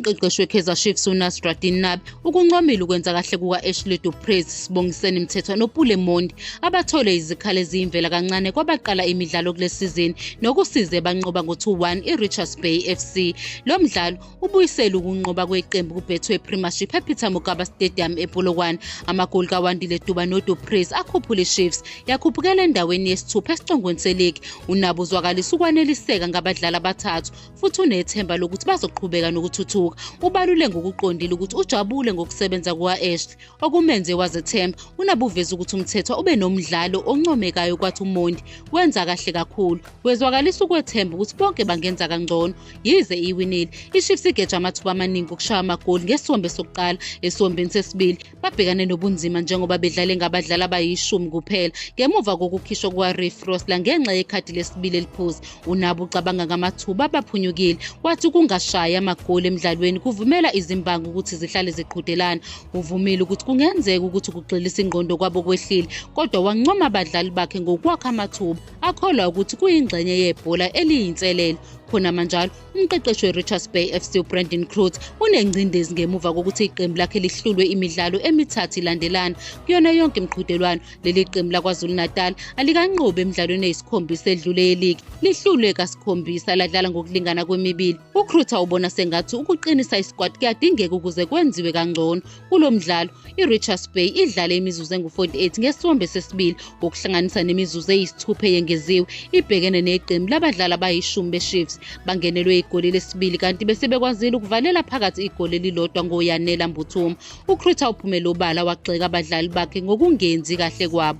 Umqeqeshi weKaizer Chiefs uNasreddine Nabi ukuncomile ukwenza kahle kuka-Ashley Du Preez, Sibongiseni Mthethwa noPule Mondi abathole izikhala eziyimvela kancane kwabaqala imidlalo kule sizini nokusize banqoba ngo-2-1 iRichards Bay FC. Lo mdlalo ubuyisele ukunqoba kweqembu kuBetway Premiership ePeter Mokaba Stadium ePolokwane. Amagoli kaWandile Duba noDu Preez akhuphule iChiefs yakhuphukela endaweni yesithupha esicongweni seligi. UNabi uzwakalisa ukwaneliseka ngabadlali abathathu futhi unethemba lokuthi bazoqhubeka nokuthuthuka. Ubalule ngokuqondile ukuthi ujabule ngokusebenza kuka-Ashley okumenze wazethemba. UNabi uveze ukuthi uMthethwa ube nomdlalo oncomekayo kwathi uMondi wenza kahle kakhulu. Wezwakalisa ukwethemba ukuthi bonke bangenza kangcono. Yize iwinile, iChiefs igeja amathuba amaningi okushaya amagoli ngesiwombe sokuqala. Esiwombeni sesibili babhekane nobunzima njengoba bedlale ngabadlali abayishumi kuphela ngemuva kokukhishwa kukaReeve Frosler ngenxa yekhadi lesibili eliphuzi. UNabi ucabanga ngamathuba abaphunyukile, wathi ukungashayi amagoli emdlalweni kuvumela izimbangi ukuthi zihlale ziqhudelana. Uvumile ukuthi kungenzeka ukuthi ukugxilisa ingqondo kwabo kwehlile, kodwa wancoma abadlali bakhe ngokwakha amathuba, akholwa ukuthi kuyingxenye yebhola eliyinselelo. Khonamanjalo, umqeqeshi weRichards Bay FC uBrandon Cruz unengcindezi ngemuva kokuthi iqembu lakhe lihlulwe imidlalo emithathu ilandelana kuyona yonke imiqhudelwano. Leli qembu laKwaZulu-Natal alikanqobi emidlalweni eyisikhombisa edlule yeligi, lihlulwe kasikhombisa ladlala ngokulingana kwemibili. UKruter ubona sengathi ukuqinisa isikwati kuyadingeka ukuze kwenziwe kangcono. Kulo mdlalo, iRichards Bay idlale imizuzu engu-48 ngesiwombe sesibili ngokuhlanganisa nemizuzu eyisithupha eyengeziwe ibhekene neqembu labadlali abayishumi beChiefs. Bangenelwe igoli lesibili kanti bese bekwazile ukuvalela phakathi igoli elilodwa ngoYanela Mbuthuma. UKruter uphumele obala wagxeka abadlali bakhe ngokungenzi kahle kwabo.